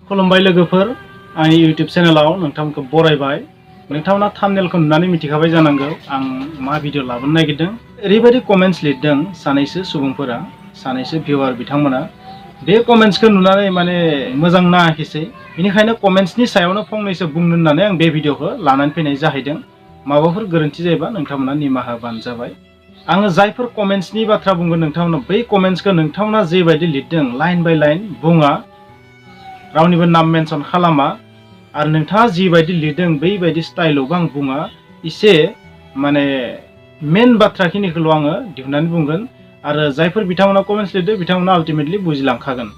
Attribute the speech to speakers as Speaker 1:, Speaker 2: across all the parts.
Speaker 1: खुलुमबाय लोगोफोर आंनि YouTube चेनेलाव नोंथांमोनखौ बरायबाय। नोंथांमोना थाम्बनेलखौ नुनानै मिथिखाबाय जानांगौ आं मा भिडिअ लाबोनो नागिरदों। ओरैबायदि कमेन्ट्स लिरदों सानैसो सुबुंफोरा, सानैसो भिउआर बिथांमोना बे कमेन्ट्सखौ नुनानै माने मोजां नाङाखिसै। बेनिखायनो कमेन्ट्सनि सायावनो फंनैसो बुंनो होननानै आं बे भिडिअखौ लानानै फैनाय जाहैदों। माबाफोर गोरोन्थि जायोबा नोंथांमोना निमाहा होबानो जाबाय। आङो जायफोर कमेन्ट्सनि बाथ्रा बुंगोन नोंथांमोना बै कमेन्ट्सखौ नोंथांमोना जेबायदि लिरदों लाइन बाय लाइन बुङा, रावनिबो नाम मेनसन खालामा आरो नोंथाङा जिबायदि लिरदों बैबायदि स्टाइलावबो आं बुङा। एसे माने मेन बाथ्राखिनिखौल' आङो दिहुननानै बुंगोन आरो जायफोर बिथांमोना कमेन्ट्स लिरदों बिथांमोना आल्टिमेटलि बुजिलांखागोन।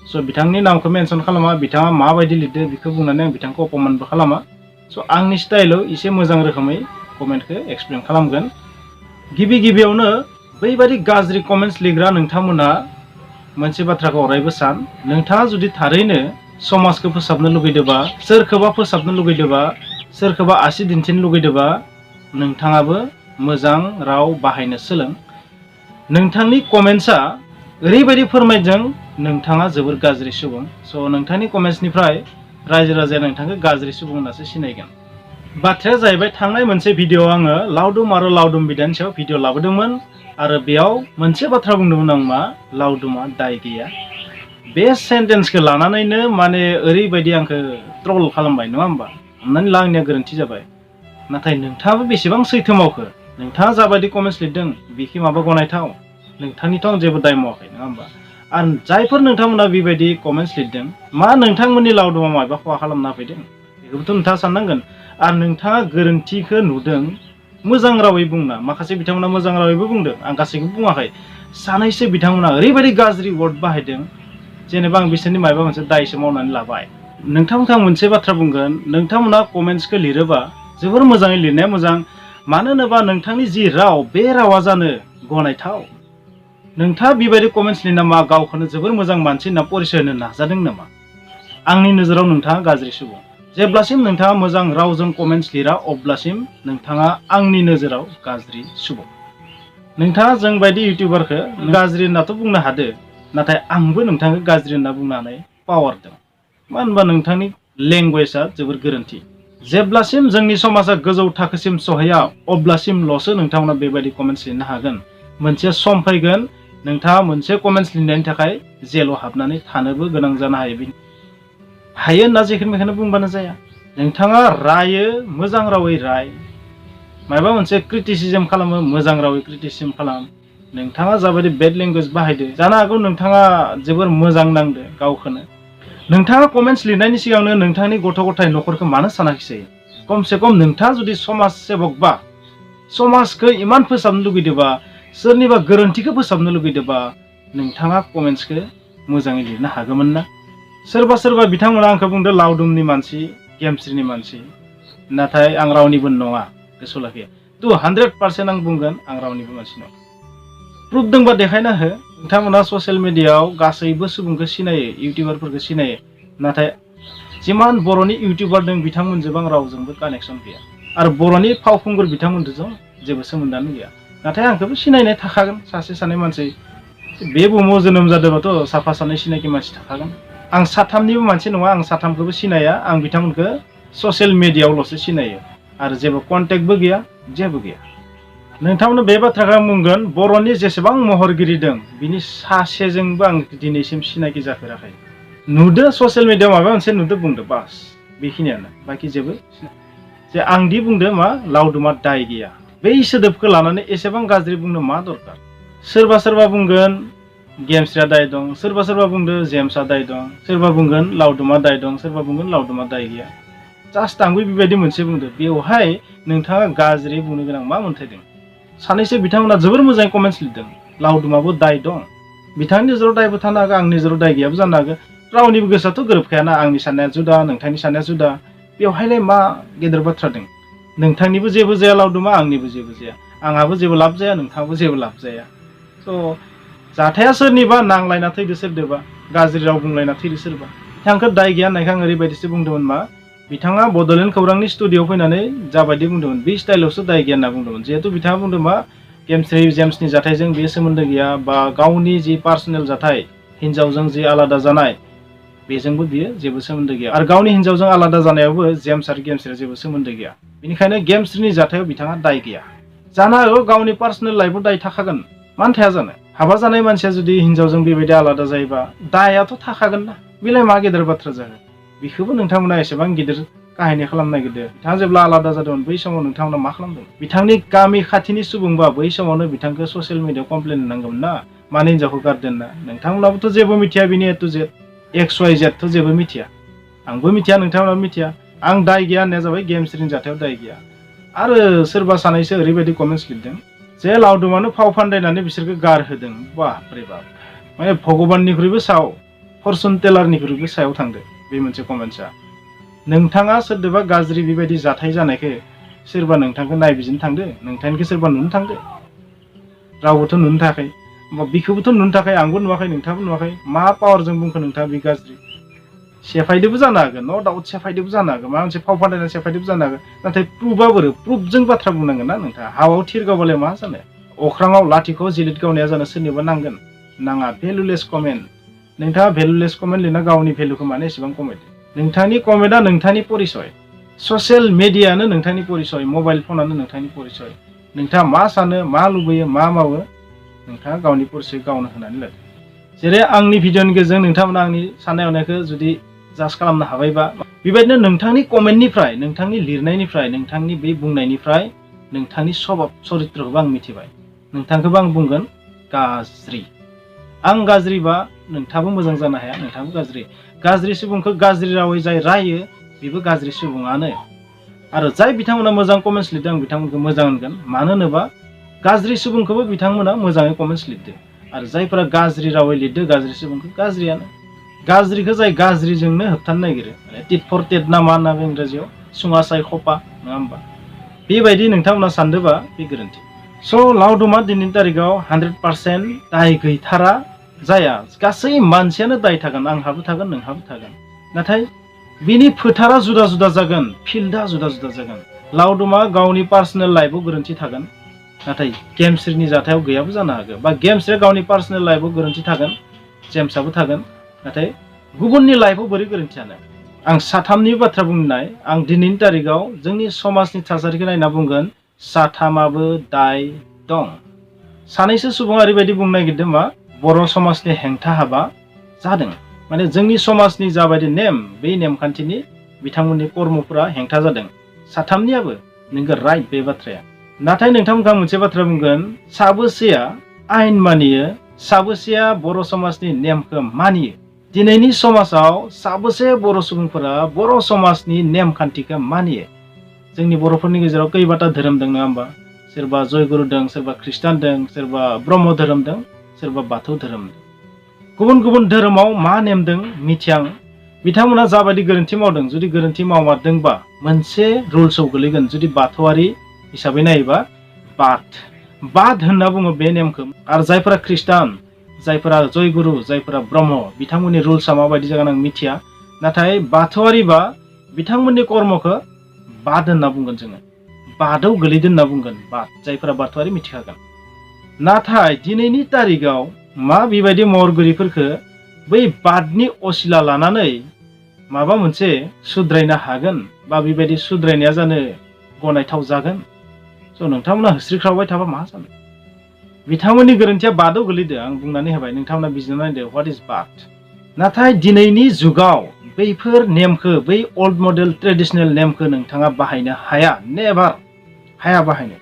Speaker 1: स' बिथांनि नामखौ मेनसन खालामा, बिथाङा माबायदि लिरदों बेखौ बुंनानै आं बिथांखौ अपमानबो खालामा। स' आंनि स्टाइलाव एसे मोजां रोखोमै कमेन्टखौ एक्सप्लेन खालामगोन। गिबियावनो बैबायदि गाज्रि कमेन्ट्स लिरग्रा नोंथांमोना मोनसे बाथ्राखौ अरायबो सान, नोंथाङा जुदि थारैनो समाजखौ फोसाबनो लुगैदोंबा, सोरखौबा फोसाबनो लुगैदोंबा, सोरखौबा आसि दिन्थिनो लुगैदोंबा नोंथाङाबो मोजां राव बाहायनो सोलों। नोंथांनि कमेन्ट्सआ ओरैबायदि फोरमायदों नोंथाङा जोबोर गाज्रि सुबुं। स' नोंथांनि कमेन्ट्सनिफ्राय रायजो राजाया नोंथांखौ गाज्रि सुबुं होननासो सिनायगोन। बाथ्राया जाहैबाय, थांनाय मोनसे भिडिअ आङो लावदुम आरो लावदुम बिदानि सायाव भिडिअ लाबोदोंमोन आरो बेयाव मोनसे बाथ्रा बुंदोंमोन आं, मा लावदुमा दाय गैया। बे सेन्टेन्सखौ लानानैनो माने ओरैबायदि आंखौ ट्रल खालामबाय, नङा होमबा? हमनानै ला आंनिया गोरोन्थि जाबाय, नाथाय नोंथाङाबो बेसेबां सैथो मावखो? नोंथाङा जाबायदि कमेन्ट्स लिरदों बेखि माबा गनायथाव? नोंथांनिथ' आं जेबो दाय मावाखै, नङा होमबा? आरो जायफोर नोंथांमोना बेबायदि कमेन्ट्स लिरदों, मा नोंथांमोननि लावदुमा माबा खहा खालामना फैदों बेखौबोथ' नोंथाङा साननांगोन। आरो नोंथाङा गोरोन्थिखौ नुदों मोजां रावै बुंना, माखासे बिथांमोना मोजां रावैबो बुंदों, आं गासैखौबो बुङाखै। सानैसो बिथांमोना ओरैबायदि गाज्रि वर्ड बाहायदों जेनेबा आं बिसोरनि माबा मोनसे दायसो मावनानै लाबाय। नोंथांमोनखौ आं मोनसे बाथ्रा बुंगोन, नोंथांमोना कमेन्ट्सखौ लिरोबा जोबोर मोजाङै लिरनाया मोजां। मानो होनोबा नोंथांनि जि राव, बे रावा जानो गनायथाव। नोंथाङा बेबायदि कमेन्ट्स लिरना मा गावखौनो जोबोर मोजां मानसि होनना परिचय होनो नाजादों नामा? आंनि नोजोराव नोंथाङा गाज्रि सुबुं। जेब्लासिम नोंथाङा मोजां रावजों कमेन्ट्स लिरा अब्लासिम नोंथाङा आंनि नोजोराव गाज्रि सुबुं। नोंथाङा जों बायदि इउटिउबारखौ गाज्रि होननाथ' बुंनो हादो, नाथाय आंबो नोंथांखौ गाज्रि होनना बुंनानै पावार दं। मानो होनबा नोंथांनि लेंगुवेजआ जोबोर गोरोन्थि। जेब्लासिम जोंनि समाजा गोजौ थाखोसिम सहैया अब्लासिमल'सो नोंथांमोना बेबायदि कमेन्ट्स लिरनो हागोन। मोनसे सम फैगोन नोंथाङा मोनसे कमेन्ट्स लिरनायनि थाखाय जेलाव हाबनानै थानोबो गोनां जानो हायो। हायो होनना जेखोनो मेखोनो बुंबानो जाया। नोंथाङा रायो, मोजां रावै राय। माबा मोनसे क्रिटिसिजम खालामो, मोजां रावै क्रिटिसिजम खालाम। नोंथाङा जाबायदि बेड लेंगुवेज बाहायदो, जानो हागौ नोंथाङा जोबोर मोजां नांदो गावखौनो। नोंथाङा कमेन्ट्स लिरनायनि सिगांनो नोंथांनि गथ' गथाय न'खरखौ मानो सानाखिसै? खमसे खम नोंथाङा जुदि समाज सेबकबा, समाजखौ इमान फोसाबनो लुगैदोंबा, सोरनिबा गोरोन्थिखौ फोसाबनो लुगैदोंबा नोंथाङा कमेन्ट्सखौ मोजाङै लिरनो हागौमोन ना? सोरबा बिथांमोना आंखौ बुंदों लावदुमनि मानसि, गेमस्रिनि मानसि, नाथाय आं रावनिबो नङा। गोसोआव लाखियो, 200% आं बुंगोन आं रावनिबो मानसि नङा। प्रुफ दंबा देखायना हो। नोंथांमोना ससियेल मिडियायाव गासैबो सुबुंखौ सिनायो, इउटिउबारफोरखौ सिनायो, नाथाय जिमान बर'नि इउटिउबार दं बिथांमोनजों आं रावजोंबो कानेक्सन गैया आरो बर'नि फावखुंगुर बिथांमोनजों जेबो सोमोन्दोआनो गैया। नाथाय आंखौबो सिनायनाय थाखागोन सासे सानै मानसि। बे बुहुमाव जोनोम जादोंबाथ' साफा सानै सिनायखि मानसि थाखागोन। आं साथामनिबो मानसि नङा, आं साथामखौबो सिनाया। आं बिथांमोनखौ ससियेल मिडियायावल'सो सिनायो आरो जेबो कन्टेक्टबो गैया, जेबो गैया। नोंथांमोननो बे बाथ्राखौ आं बुंगोन, बर'नि जेसेबां महरगिरि दं बिनि सासेजोंबो आं दिनैसिम सिनाखि जाफेराखै। नुदो ससियेल मिडियायाव माबा मोनसे नुदो बुंदो, बास बेखिनियानो, बाखि जेबो जे आंदि बुंदो मा लावदुमा दाय गैया, बै सोदोबखौ लानानै एसेबां गाज्रि बुंनो मा दरकार? सोरबा बुंगोन गेमस्रिया दाय दं, सोरबा बुंदो जेम्सआ दाय दं, सोरबा बुंगोन लावदुमा दाय दं, सोरबा बुंगोन लावदुमा दाय गैया। जास्ट आंबो बेबायदि मोनसे बुंदो। बेवहाय नोंथाङा गाज्रि बुंनो गोनां मा मोन्थायदों? सानैसो बिथांमोना जोबोर मोजां कमेन्ट्स लिरदों, लावदुमाबो दाय दं। बिथांनि नोजोराव दायबो थानो हागौ, आंनि नोजोराव दाय गैयाबो जानो हागौ। रावनिबो गोसोआथ' गोरोबखायाना, आंनि साननाया जुदा, नोंथांनि साननाया जुदा। बेवहायलाय मा गेदेर बाथ्रा दं? नोंथांनिबो जेबो जाया लावदुमा, आंनिबो जेबो जाया। आंहाबो जेबो लाब जाया, नोंथाङाबो जेबो लाब जाया। स' जाथाया सोरनिबा नांलायना थैदो सोरदोबा, गाज्रि राव बुंलायना थैदो सोरबा। बिथांखौ दाय गैया होननायखौ आं ओरैबायदिसो बुंदोंमोन, मा बिथाङा बड'लेण्ड खौरांनि स्टुडिअ'आव फैनानै जाबायदि बुंदोंमोन बे स्टाइलावसो दाय गैया होनना बुंदोंमोन। जिहेतु बिथाङा बुंदों मा गेमस्रि जेम्सनि जाथायजों बे सोमोन्दो गैया, बा गावनि जि पार्सनेल जाथाय हिन्जावजों जि आलादा जानाय बेजोंबो बियो जेबो सोमोन्दो गैया आरो गावनि हिन्जावजों आलादा जानायावबो जेम्स आरो गेमस्रिया जेबो सोमोन्दो गैया। बेनिखायनो गेमस्रिनि जाथायाव बिथाङा दाय गैया। जानो हागौ गावनि पार्सनेल लाइफआव दाय थाखागोन, मानो थाया जानो? हाबा जानाय मानसिया जुदि हिन्जावजों बेबायदि आलादा जायोबा दायाथ' थाखागोन ना, बेलाय मा गेदेर बाथ्रा जागोन? बेखौबो नोंथांमोना एसेबां गिदिर काहिनी खालामनो नागिरदो। बिथाङा जेब्ला आलादा जादोंमोन बै समाव नोंथांमोना मा खालामदों? बिथांनि गामि खाथिनि सुबुंबा बै समावनो बिथांखौ ससियेल मिडियायाव कमप्लेन होनांगौमोन ना, मानो हिन्जावखौ गारदों होनना। नोंथांमोनाबोथ' जेबो मिथिया बिनि ए टु जेड, एक्स वाइ जेडथ' जेबो मिथिया, आंबो मिथिया, नोंथांमोनाबो मिथिया। आं दाय गैया होननाया जाबाय गेमस्रिनि जाथायाव दाय गैया। आरो सोरबा सानैसो ओरैबायदि कमेन्ट्स लिरदों जे लावदुमानो फाव फान्दायनानै बिसोरखौ गारहोदों। बाप रे बाप, माने भगबाननिख्रुइबो सायाव, फरचुन टेलारनिख्रुइबो सायाव थांदो बे मोनसे कमेन्ट्सआ। नोंथाङा सोरदोबा गाज्रि बेबायदि जाथाय जानायखौ सोरबा नोंथांखौ नायबिजिरनो थांदो? नोंथांनिखौ सोरबा नुनो थांदो? रावबोथ' नुनो थाखाय, बिखौबोथ' नुनो थाखाय आंबो नुवाखै, नोंथाङाबो नुवाखै। मा पावारजों बुंखो नोंथाङा बे गाज्रि? सेफायदोबो जानो हागोन, न' डाउट सेफायदोबो जानो हागोन, माबा मोनसे फाव फान्दायनानै सेफायदोबो जानो हागोन। नाथाय प्रुफआ बोरो? प्रुफजों बाथ्रा बुंनांगोन ना नोंथाङा। हावाव थिर गावबालाय मा जानो? अख्राङाव लाथिख'आव जिलिद गावनाया जानो सोरनिबा नांगोन? नाङा। भेलुलेस कमेन्ट। नोंथाङा भेलुलेस कमेन्ट लिरना गावनि भेलुखौ मानो एसेबां खमायदो? नोंथांनि कमेन्टआ नोंथांनि परिचय, ससियेल मिडियानो नोंथांनि परिचय, मबाइल फनानो नोंथांनि परिचय। नोंथाङा मा सानो, मा लुबैयो, मा मावो, नोंथाङा गावनि परिचय गावनो होनानै लादो। जेरै आंनि भिडिअनि गेजेरजों नोंथांमोना आंनि साननाय हनायखौ जुदि जाज खालामनो हाबायबा, बेबायदिनो नोंथांनि कमेन्टनिफ्राय, नोंथांनि लिरनायनिफ्राय, नोंथांनि बे बुंनायनिफ्राय नोंथांनि स्वभाब चरित्रखौबो आं मिथिबाय। नोंथांखौबो आं बुंगोन गाज्रि। आं गाज्रिबा नोंथाङाबो मोजां जानो हाया, नोंथाङाबो गाज्रि। गाज्रि सुबुंखौ गाज्रि रावै जाय रायो बेबो गाज्रि सुबुङानो। आरो जाय बिथांमोना मोजां कमेन्ट्स लिरदों आं बिथांमोनखौ मोजां होनगोन। मानो होनोबा गाज्रि सुबुंखौबो बिथांमोना मोजाङै कमेन्ट्स लिरदों। आरो जायफोरा गाज्रि रावै लिरदों गाज्रि सुबुंखौ, गाज्रियानो। गाज्रिखौ जाय गाज्रिजोंनो होबथानो नागिरो, टिट फर टेट ना मा होनना इंराजियाव, सुङा साय खपा, नङा होमबा? बेबायदि नोंथांमोना सानदोंबा बे गोरोन्थि। स' लावदुमा दिनैनि तारिखाव 100% दाय गैथारा जाया। गासै मानसियानो दाय थागोन, आंहाबो थागोन, नोंहाबो थागोन। नाथाय बिनि फोथारा जुदा जुदा जागोन, फिल्डआ जुदा जुदा जागोन। लावदुमा गावनि पार्सनेल लाइफआव गोरोन्थि थागोन, नाथाय गेमस्रिनि जाथायाव गैयाबो जानो हागौ। बा गेमस्रिया गावनि पार्सनेल लाइफआव गोरोन्थि थागोन, जेम्सआबो थागोन, नाथाय गुबुननि लाइफआव बोरै गोरोन्थि जानो? आं साथामनि बाथ्रा बुंनाय, आं दिनैनि तारिखाव जोंनि समाजनि थासारिखौ नायना बुंगोन साथामाबो दाय दं। सानैसो सुबुङा ओरैबायदि बुंनो नागिरदों मा बर' समाजनि हेंथा हाबा जादों, माने जोंनि समाजनि जाबायदि नेम, बे नेमखान्थिनि बिथांमोननि कर्मफोरा हेंथा जादों। साथामनियाबो नोंगौ राइट बे बाथ्राया। नाथाय नोंथांमोनखौ आं मोनसे बाथ्रा बुंगोन, साबोसेया आयेन मानियो, साबोसेया बर' समाजनि नेमखौ मानियो? दिनैनि समाजाव साबोसे बर' सुबुंफोरा बर' समाजनि नेमखान्थिखौ मानियो? जोंनि बर'फोरनि गेजेराव खैबाता धोरोम दं, नङा होमबा? सोरबा जयगुरु दं, सोरबा ख्रिस्टान दं, सोरबा ब्रह्म धोरोम दं, सोरबा बाथौ धोरोम दं। गुबुन गुबुन धोरोमाव मा नेम दं मिथिया आं। बिथांमोना जाबायदि गोरोन्थि मावदों, जुदि गोरोन्थि मावमारदोंबा मोनसे रुल्सआव गोलैगोन। जुदि बाथौआरि हिसाबै नायोबा बाद होनना बुङो बे नेमखौ। आरो जायफोरा ख्रिस्टान, जायफोरा जयगुरु, जायफोरा ब्रह्म, बिथांमोननि रुल्सआ माबायदि जागोन आं मिथिया। नाथाय बाथौआरिबा बिथांमोननि कर्मखौ बाद होनना बुंगोन जोङो, बादाव गोलैदों होनना बुंगोन। बाद, जायफोरा बाथौआरि मिथिखागोन। नाथाय दिनैनि तारिखाव मा बेबायदि महरगिरिफोरखौ बै बादनि असिला लानानै माबा मोनसे सुद्रायनो हागोन, बा बेबायदि सुद्रायनाया जानो गनायथाव जागोन? स' नोंथांमोना होस्रिख्रावबाय थाबा मा जानो? बिथांमोननि गोरोन्थिया बादाव गोलैदो, आं बुंनानै होबाय, नोंथांमोना बिजिरना नायदो व्हाट इज बाद। नाथाय दिनैनि जुगाव बैफोर नेमखौ, बै अल्ड मडेल ट्रेडिसनेल नेमखौ नोंथाङा बाहायनो हाया, नेभार हाया बाहायनो।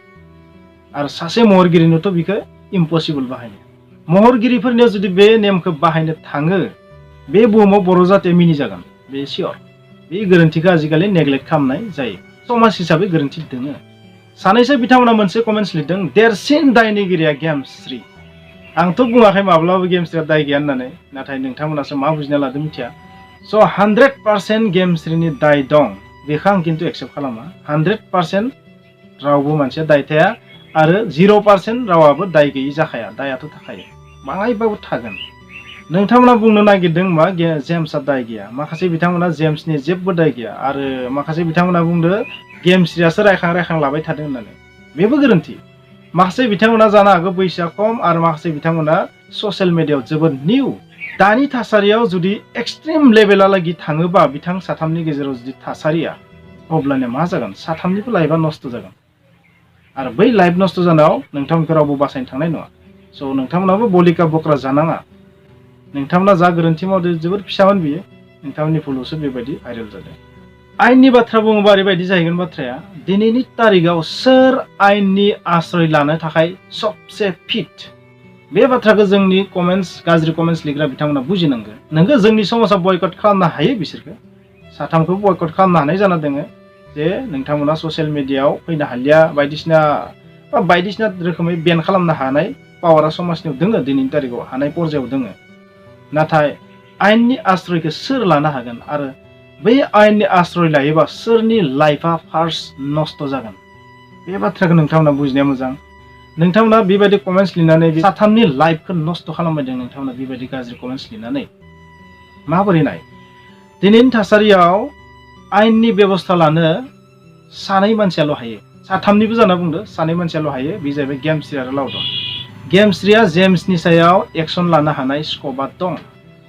Speaker 1: आरो सासे महरगिरिनोथ' बेखौ इम्पसिबल बाहायनो। महरगिरिफोरनियाव जुदि बे नेमखौ बाहायनो थाङो, बे बुहुमाव बर' जातिया मिनि जागोन, बे सियर। बे गोरोन्थिखौ आजिखालि नेग्लेक्ट खालामनाय जायो, समाज हिसाबै गोरोन्थि दोङो। सानैसो बिथांमोना मोनसे कमेन्ट्स लिरदों, देरसिन दायनिगिरिया गेमस्रि। आंथ' बुङाखै माब्लाबाबो गेमस्रिया दाय गैया होननानै, नाथाय नोंथांमोनासो मा बुजिना लादों मिथिया। स' 100% गेमस्रिनि दाय दं, बेखौ आं खिन्थु एक्सेप्ट खालामा। 100% रावबो मानसिया दाय थाया, आरो 0% रावाबो दाय गैयि जाखाया। दायाथ' थाखायो, बाङायबाबो थागोन। नोंथांमोना बुंनो नागिरदों मा जेम्सआ दाय गैया। माखासे बिथांमोना जेम्सनि जेबो दाय गैया, आरो माखासे बिथांमोना बुंदो गेमस्रियासो रायखां लाबाय थादों होननानै। बेबो गोरोन्थि। माखासे बिथांमोना जानो हागौ बैसोआ खम, आरो माखासे बिथांमोना ससियेल मिडियायाव जोबोद निउ, दानि थासारियाव जुदि एक्सट्रिम लेभेलालागि थाङोबा बिथां साथामनि गेजेराव जुदि थासारिया अब्लानिया मा जागोन साथामनिबो लाइफआ नस्थ' जागोन आरो बै लाइफ नस्थ' जानायाव नोंथांमोनखौ रावबो बासायनो थांनाय नङा स' नोंथांमोनाबो बलिका बक्रा जानाङा नोंथांमोना जा गोरोन्थि मावदों जोबोर फिसामोन बियो नोंथांमोननि भुलावसो बेबायदि भाइरेल जादों आयेननि बाथ्रा बुङोबा ओरैबायदि जाहैगोन बाथ्राया दिनैनि तारिखाव सोर आयेननि आश्रय लानो थाखाय सबसे फिट बे बाथ्राखौ जोंनि कमेन्ट्स गाज्रि कमेन्ट्स लिरग्रा बिथांमोना बुजिनांगोन नोंगो जोंनि समाजाव बयकट खालामनो हायो बिसोरखौ साथामखौ बयकट खालामनो हानाय जाना दोङो जे नोंथांमोना ससियेल मिडियायाव फैनो हालिया बायदिसिना रोखोमै बेन खालामनो हानाय पावारा समाजनियाव दोङो दिनैनि तारिखाव हानाय पर्यायाव दोङो नाथाय आयेननि आश्रयखौ सोर लानो हागोन आरो बै आयेननि आश्रय लायोबा सोरनि लाइफआ फार्स्ट नस्थ' जागोन बे बाथ्राखौ नोंथांमोना बुजिनाया मोजां नोंथांमोना बेबायदि कमेन्ट्स लिरनानै साथामनि लाइफखौ नस्थ' खालामबायदों नोंथांमोना बेबायदि गाज्रि कमेन्ट्स लिरनानै माबोरै नाय दिनैनि थासारियाव आयेननि बेबस्था लानो सानै मानसियाल' हायो साथामनिबो जाना बुंदो सानै मानसियाल' हायो बे जाहैबाय गेमस्रि आरो लावदुम गेमस्रिया जेम्सनि सायाव एक्सन लानो हानाय स्कपआ दं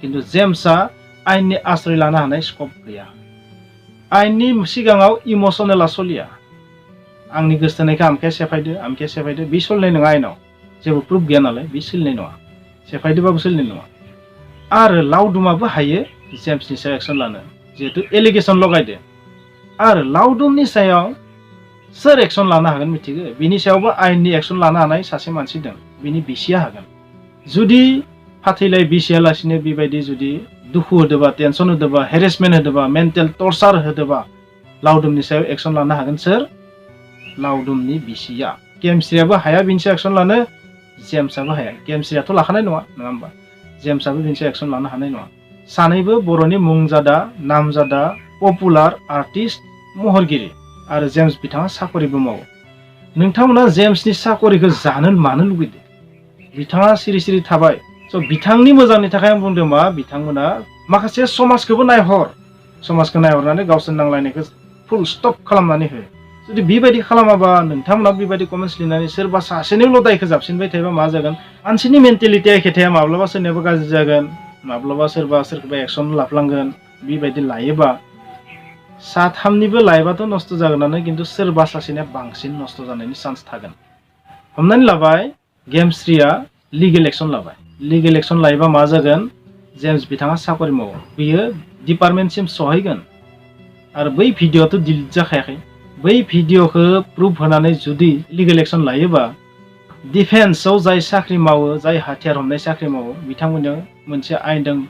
Speaker 1: खिन्थु जेम्सआ आयेननि आश्रय लानो हानाय स्कप गैया आयेननि सिगाङाव इमसनेला सलिया आंनि गोसथोनायखौ आमखाया सेफायदो बे सोलिनाय नङा आयेनाव जेबो प्रुफ गैया नालाय बे सोलिनाय नङा सेफायदोबाबो सोलिनाय नङा आरो लावदुमाबो हायो जेम्सनि सायाव एक्सन लानो जिहेतु एलिगेसन लगायदो आरो लावदुमनि सायाव सोर एक्सन लानो हागोन मिथिगो बिनि सायावबो आयेननि एक्सन लानो हानाय सासे मानसि दं बिनि बिसिया हागोन जुदि फाथैलाय बिसियालासिनो बेबायदि जुदि दुखु होदोबा टेनसन होदोबा हेरेसमेन्ट होदोबा मेन्टेल टर्चार होदोबा लावदुमनि सायाव एक्सन लानो हागोन सोर लावदुमनि बिसिया गेमस्रियाबो हाया बिनि सायाव एक्सन लानो जेम्सआबो हाया गेमस्रियाथ' लाखानाय नङा होमबा जेम्सआबो बिनि सायाव एक्सन लानो हानाय नङा सानैबो बर'नि मुंजादा नामजादा पपुलार आर्टिस्ट महरगिरि आरो जेम्स बिथाङा साकरिबो मावो नोंथांमोना जेम्सनि साकरिखौ जानो मानो लुगैदों बिथाङा सिरि सिरि थाबाय स' बिथांनि मोजांनि थाखाय आं बुंदों मा बिथांमोना माखासे समाजखौबो नायहरनानै गावसोर नांलायनायखौ फुल स्टप खालामनानै हो जुदि बेबायदि खालामाबा नोंथांमोना बेबायदि कमेन्ट्स लिरनानै सोरबा सासेनिल' दायखौ जाबसिनबाय थायोबा मा जागोन मानसिनि मेन्टेलिटिया एखे थाया माब्लाबा सोरनियाबो गाज्रि जागोन माब्लाबा सोरखौबा एक्सन लाफ्लांगोन बेबायदि लायोबा साथामनिबो लाइफआथ' नस्थ' जागोनानो खिन्थु सोरबा सासेनिया बांसिन नस्थ' जानायनि चान्स थागोन हमनानै लाबाय गेमस्रिया लिगेल एक्सन लायोबा मा जागोन जेम्स बिथाङा साकरि मावो बियो डिपार्टमेन्टसिम सहैगोन आरो बै भिडिअ'आथ' डिलिट जाखायाखै बै भिडिअ'खौ प्रुफ होनानै जुदि लिगेल एक्सन लायोबा डिफेन्सआव जाय साख्रि मावो जाय हाथियार हमनाय साख्रि मावो बिथांमोननो मोनसे आयेन दं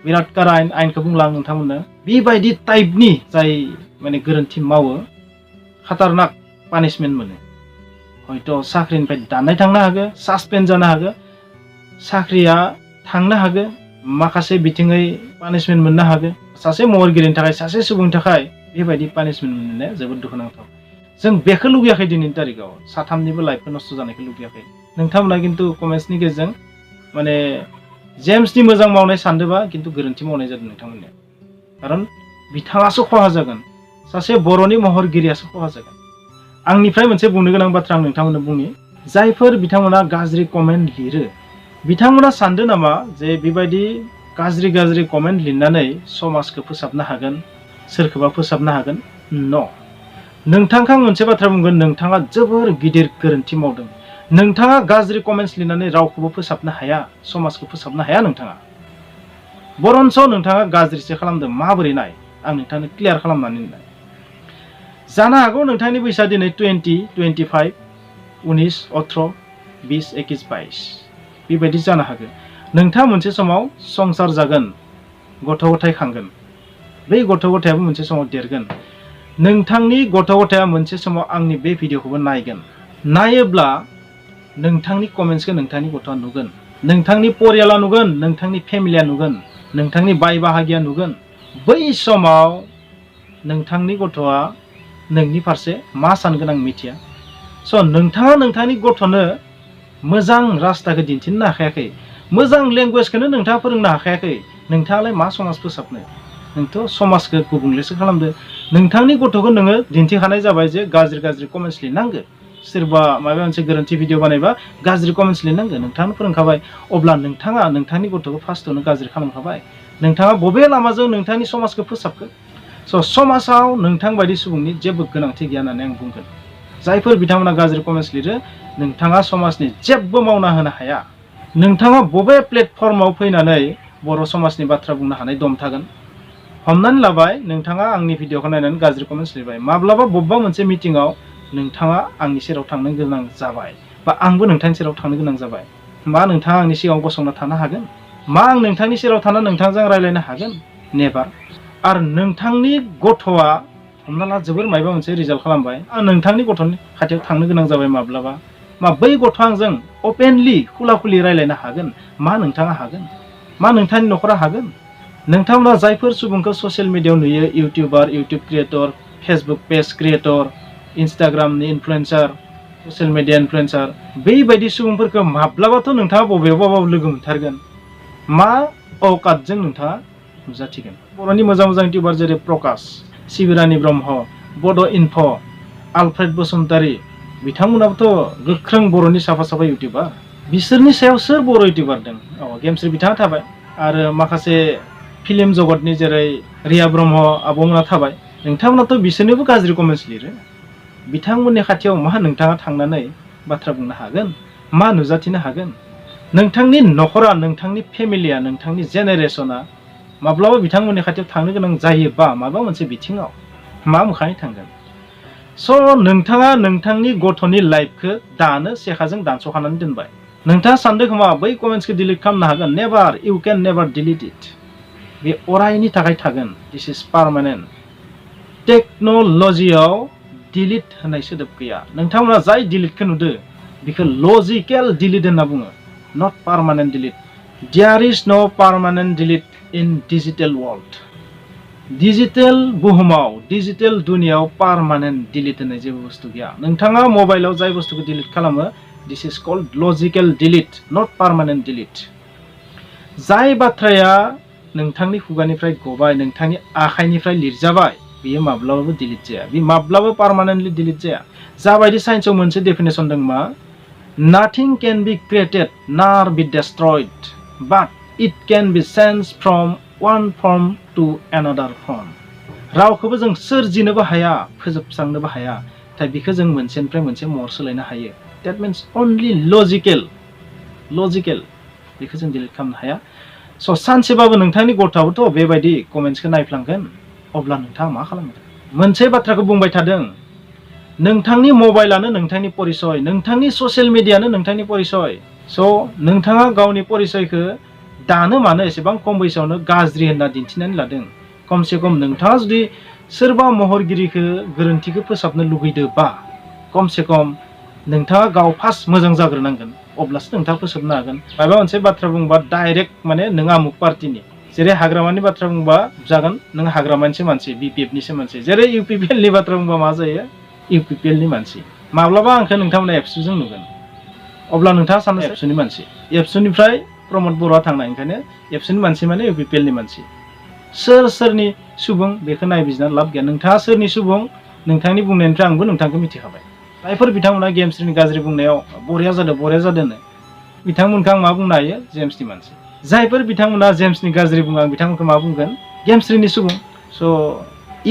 Speaker 1: बिराद कारा आयेनखौ बुंला आं नोंथांमोननो बेबायदि टाइपनि जाय माने गोरोन्थि मावो खातारनाक पानिशमेन्ट मोनो हयथ' साख्रिनिफ्राय दाननाय थांनो हागौ सासपेन्ड जानो हागौ साख्रिया थांनो हागौ माखासे बिथिङै पानिशमेन्ट मोननो हागौ सासे महरगिरिनि थाखाय सासे सुबुंनि थाखाय बेबायदि पानिशमेन्ट मोननाया जोबोद दुखुनांथाव जों बेखौ लुगैयाखै दिनैनि तारिखाव साथामनिबो लाइफखौ नस्थ' जानायखौ लुगैयाखै नोंथांमोना खिन्थु कमेन्ट्सनि गेजेरजों माने जेम्सनि मोजां मावनाय सानदोंबा खिन्थु गोरोन्थि मावनाय जादों नोंथांमोननिया खारन बिथाङासो खहा जागोन सासे बर'नि महरगिरियासो खहा जागोन आंनिफ्राय मोनसे बुंनो गोनां बाथ्रा आं नोंथांमोननो बुंनि जायफोर बिथांमोना गाज्रि कमेन्ट लिरो बिथांमोना सानदों नामा जे बेबायदि गाज्रि कमेन्ट लिरनानै समाजखौ फोसाबनो हागोन सोरखौबा फोसाबनो हागोन न' नोंथांखौ आं मोनसे बाथ्रा बुंगोन नोंथाङा जोबोर गिदिर गोरोन्थि मावदों नोंथाङा गाज्रि कमेन्ट्स लिरनानै रावखौबो फोसाबनो हाया समाजखौ फोसाबनो हाया नोंथाङा बरन्स नोंथाङा गाज्रिसो खालामदों माबोरै नाय आं नोंथांनो क्लियार खालामनानै नाय जानो हागौ नोंथांनि बैसोआ दिनै 20, 25, 19, 18, 20, 21, 22 बेबायदि जानो हागौ नोंथाङा मोनसे समाव संसार जागोन गथ' गथाय खांगोन बै गथ' गथायाबो मोनसे समाव देरगोन नोंथांनि गथ' गथाया मोनसे समाव आंनि बे भिडिअखौबो नायगोन नायोब्ला नोंथांनि कमेन्ट्सखौ नोंथांनि गथ'आ नुगोन नोंथांनि परियाला नुगोन नोंथांनि फेमिलिया नुगोन नोंथांनि बाय बाहागिया नुगोन बै समाव नोंथांनि गथ'आ नोंनि फारसे मा सानगोन आं मिथिया स' नोंथाङा नोंथांनि गथ'नो मोजां रास्ताखौ दिन्थिनो हाखायाखै मोजां लेंगुवेजखौनो नोंथाङा फोरोंनो हाखायाखै नोंथाङालाय मा समाज फोसाबनो नोंथ' समाजखौ गुबुंलेसो खालामदो नोंथांनि गथ'खौ नोङो दिन्थिखानाय जाबाय जे गाज्रि कमेन्ट्स लिरनांगौ सोरबा माबा मोनसे गोरोन्थि भिडिअ बानायबा गाज्रि कमेन्ट्स लिरनांगोन नोंथाङानो फोरोंखाबाय अब्ला नोंथाङा नोंथांनि गथ'खौ फार्स्टआवनो गाज्रि खालामखाबाय नोंथाङा बबे लामाजों नोंथांनि समाजखौ फोसाबगोन समाजाव नोंथां बायदि सुबुंनि जेबो गोनांथि गैया होननानै आं बुंगोन जायफोर बिथांमोना गाज्रि कमेन्ट्स लिरो नोंथाङा समाजनि जेबो मावना होनो हाया नोंथाङा बबे प्लेटफर्माव फैनानै बर' समाजनि बाथ्रा बुंनो हानाय दम थागोन हमनानै लाबाय नोंथाङा आंनि भिडिअखौ नायनानै गाज्रि कमेन्ट्स लिरबाय माब्लाबा बबेबा मोनसे मिटिङाव नोंथाङा आंनि सेराव थांनो गोनां जाबाय बा आंबो नोंथांनि सेराव थांनो गोनां जाबाय मा नोंथाङा आंनि सिगाङाव गसंना थानो हागोन मा आं नोंथांनि सेराव थाना नोंथांजों रायज्लायनो हागोन नेभार आरो नोंथांनि गथ'आ हमना ला जोबोर माबा मोनसे रिजाल्ट खालामबाय आं नोंथांनि गथ'नि खाथियाव थांनो गोनां जाबाय माब्लाबा मा बै गथ'आ आंजों अपेनलि खुला खुलि रायज्लायनो हागोन मा नोंथाङा हागोन मा नोंथांनि न'खरा हागोन नोंथांमोना जायफोर सुबुंखौ ससियेल मिडियायाव नुयो YouTuber YouTube creator Facebook page creator इन्स्टाग्रामनि इनफ्लुएन्सार ससियेल मिडिया इनफ्लुएन्सार बेबायदि सुबुंफोरखौ माब्लाबाथ' नोंथाङा बबेयावबा लोगो मोनथारगोन मा औकातजों नोंथाङा नुजाथिगोन बर'नि मोजां मोजां इउटिउबार जेरै प्रकाश सिबिरानि ब्रह्म बड' इनफ' आलफ्रेड बसुमतारी बिथांमोनाबोथ' गोख्रों बर'नि साफा साफा इउटिउबार बिसोरनि सायाव सोर बर' इउटिउबार दं गेमस्रि बिथाङा थाबाय आरो माखासे फिल्म जगतनि जेरै रिया ब्रह्म आब'मोना थाबाय नोंथांमोनाथ' बिसोरनोबो गाज्रि कमेन्ट्स लिरो बिथांमोननि खाथियाव मा नोंथाङा थांनानै बाथ्रा बुंनो हागोन मा नुजाथिनो हागोन नोंथांनि न'खरा नोंथांनि फेमिलिया नोंथांनि जेनेरेसना माब्लाबा बिथांमोननि खाथियाव थांनो गोनां जायोबा माबा मोनसे बिथिङाव मा मोखाङै थांगोन नोंथाङा नोंथांनि गथ'नि लाइफखौ दानो सेखाजों दानस'खानानै दोनबाय नोंथाङा सानदों खोमा बै कमेन्ट्सखौ डिलिट खालामनो हागोन never you can never delete it बे अरायनि थाखाय थागोन दिस इज पार्मानेन्ट टेक्न'लजियाव डिलिट होननाय सोदोब गैया नोंथांमोना जाय डिलिटखौ नुदो बेखौ लजिकेल डिलिट होनना बुङो नट पार्मानेन्ट डिलिट देयार इज न' पार्मानेन्ट डिलिट इन डिजिटेल वर्ल्ड डिजिटेल बुहुमाव डिजिटेल दुनियाव पार्मानेन्ट डिलिट होननाय जेबो बुस्थु गैया नोंथाङा मबाइलाव जाय बुस्थुखौ डिलिट खालामो दिस इज कल्ड लजिकेल डिलिट नट पार्मानेन्ट डिलिट जाय बाथ्राया नोंथांनि खुगानिफ्राय गबाय नोंथांनि आखाइनिफ्राय लिरजाबाय बेयो माब्लाबाबो डिलिट जाया बे माब्लाबो पार्मानेन्टलि डिलिट जाया जाबायदि साइन्सआव मोनसे डेफिनेसन दं मा नाथिं केन be created nor be destroyed but it can be change from one form to another form रावखौबो जों सोरजिनोबो हाया फोजोबस्रांनोबो हाया नाथाय बेखौ जों मोनसेनिफ्राय मोनसे महर सोलायनो हायो देट मिन्स अनलि लजिकेल बेखौ जों डिलिट खालामनो हाया सानसेबाबो नोंथांनि गथ'आबोथ' बेबायदि कमेन्ट्सखौ नायफ्लांगोन अब्ला नोंथाङा मा खालामगोन मोनसे बाथ्राखौ बुंबाय थादों नोंथांनि मबाइलानो नोंथांनि परिचय नोंथांनि ससियेल मिडियानो नोंथांनि परिचय नोंथाङा गावनि परिचयखौ दानो मानो एसेबां खम बैसोआवनो गाज्रि होनना दिन्थिनानै लादों खमसे खम नोंथाङा जुदि सोरबा महरगिरिखौ गोरोन्थिखौ फोसाबनो लुगैदोंबा खमसे खम नोंथाङा गाव फार्स्ट मोजां जाग्रोनांगोन अब्लासो नोंथाङा फोसाबनो हागोन माबा मोनसे बाथ्रा बुंबा डाइरेक्ट माने नों आमुक पार्टिनि जेरै हाग्रामानि बाथ्रा बुंबा जागोन नों हाग्रामानिसो मानसि बिपिएफनिसो मानसि जेरै इउपिपिएलनि बाथ्रा बुंबा मा जायो इउपिपिएलनि मानसि माब्लाबा आंखौ नोंथांमोना एबसुजों नुगोन अब्ला नोंथाङा सानो एबसुनि मानसि एबसुनिफ्राय प्रमद बर'आ थांनाय ओंखायनो एबसुनि मानसि माने इउपिपिएलनि मानसि सोरनि सुबुं बेखौ नायबिजिरनानै लाब गैया नोंथाङा सोरनि सुबुं नोंथांनि बुंनायनिफ्राय आंबो नोंथांखौ मिथिखाबाय जायफोर बिथांमोना गेमस्रिनि गाज्रि बुंनायाव बरिया जादों बिथांमोनखौ आं मा बुंनो हायो जेम्सनि मानसि जायफोर बिथांमोना जेम्सनि गाज्रि बुङो आं बिथांमोनखौ मा बुंगोन गेमस्रिनि सुबुं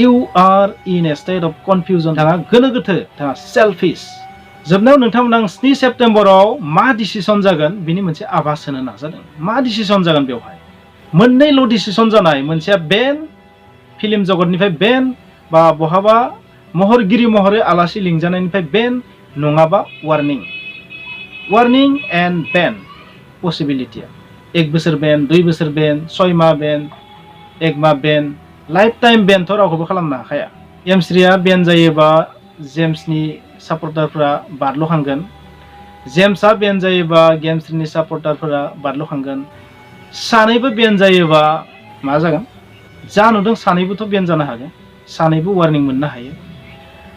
Speaker 1: you are in a state of confusion नोंथाङा गोनो गोथो नोंथाङा सेल्फिश जोबनायाव नोंथांमोना 7 सेप्तेम्बराव मा डिसिसन जागोन बिनि मोनसे आभास होनो नाजादों मा डिसिसन जागोन बेवहाय मोननैल' डिसिसन जानाय मोनसेया बेन फिल्म जगतनिफ्राय बेन बा बहाबा महरगिरि महरै आलासि लिंजानायनिफ्राय बेन नङाबा वार्निं एन्ड बेन पसिबिलिटिया 1 बोसोर बेन 2 बोसोर बेन 6 माह बेन 1 माह बेन लाइफ टाइम बेनथ' रावखौबो खालामनो हाखाया गेमस्रिया बेन जायोबा जेम्सनि सापर्टारफोरा बारल'खांगोन जेम्सआ बेन जायोबा गेमस्रिनि सापर्टारफोरा बारल'खांगोन सानैबो बेन जायोबा मा जागोन जा नुदों सानैबोथ' बेन जानो हागोन सानैबो वार्निं मोननो हायो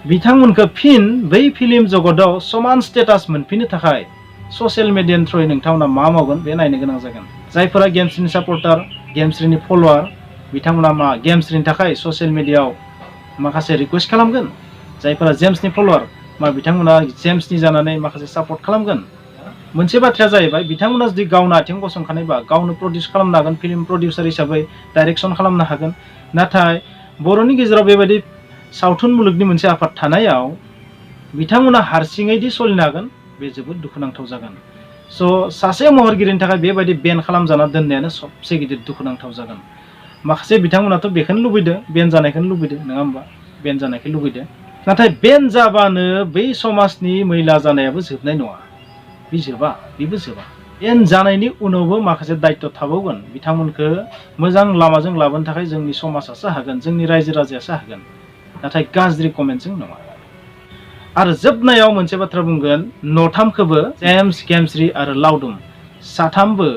Speaker 1: बिथांमोनखौ फिन बै फिल्म जगताव समान स्टेटास मोनफिननो थाखाय ससियेल मिडियानि थ्रुयै नोंथांमोना मा मावगोन बे नायनो गोनां जागोन जायफोरा गेमस्रिनि सापर्टार गेमस्रिनि फलोवार बिथांमोना मा गेमस्रिनि थाखाय ससियेल मिडियायाव माखासे रिकुवेस्ट खालामगोन जायफोरा जेम्सनि फलोवार मा बिथांमोना जेम्सनि जानानै माखासे सापर्ट खालामगोन। मोनसे बाथ्राया जाहैबाय बिथांमोना जुदि गावनो आथिं गसंखानायबा गावनो प्रडिउस खालामनो हागोन, फिल्म प्रडिउसार हिसाबै डाइरेक्सन खालामनो हागोन। नाथाय बर'नि गेजेराव बेबायदि सावथुन मुलुगनि मोनसे आफाद थानायाव बिथांमोना हारसिङैदि सोलिनो हागोन बे जोबोद दुखुनांथाव जागोन। स' सासे महरगिरिनि थाखाय बेबायदि बेन खालामजाना दोननायानो सबसे गिदिर दुखुनांथाव जागोन। माखासे बिथांमोनाथ' बेखौनो लुबैदों, बेन जानायखौनो लुबैदों, नङा होमबा? बेन जानायखौ लुबैदों। नाथाय बेन जाबानो बै समाजनि मैला जानायाबो जोबनाय नङा। बेबो जोबा। बेन जानायनि उनावबो माखासे दायित्व थाबावगोन। बिथांमोनखौ मोजां लामाजों लाबोनो थाखाय जोंनि समाजासो हागोन, जोंनि रायजो राजायासो हागोन, नाथाय गाज्रि कमेन्टजों नङा। आरो जोबनायाव मोनसे बाथ्रा बुंगोन, न'थामखौबो जेम्स, गेमस्रि आरो लावदुम साथामबो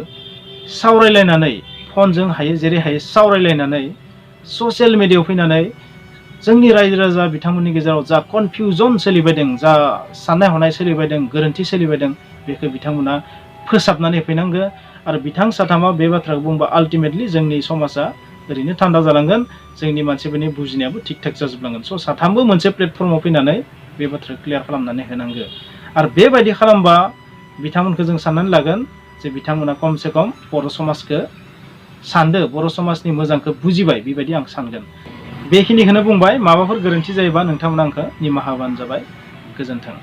Speaker 1: सावरायलायनानै फनजों हायो जेरै हायो सावरायलायनानै ससियेल मिडियायाव फैनानै जोंनि रायजो राजा बिथांमोननि गेजेराव जा कनफिउजन सोलिबायदों, जा साननाय हनाय सोलिबायदों, गोरोन्थि सोलिबायदों, बेखौ बिथांमोना फोसाबनानै होफैनांगौ। आरो बिथां साथामा बे बाथ्राखौ बुंबा आल्टिमेटलि जोंनि समाजा ओरैनो थान्दा जालांगोन, जोंनि मानसिफोरनि बुजिनायाबो थिग थाक जाजोबलांगोन। स' साथामबो मोनसे प्लेटफर्माव फैनानै बे बाथ्राखौ क्लियार खालामनानै होनांगौ। आरो बेबायदि खालामबा बिथांमोनखौ जों साननानै लागोन जे बिथांमोना खमसे खम बर' समाजखौ सानदो, बर' समाजनि मोजांखौ बुजिबाय, बेबायदि आं सानगोन। बेखिनिखौनो बुंबाय। माबाफोर गोरोन्थि जायोबा नोंथांमोना आंखौ निमाहा होबानो जाबाय। गोजोन्थों।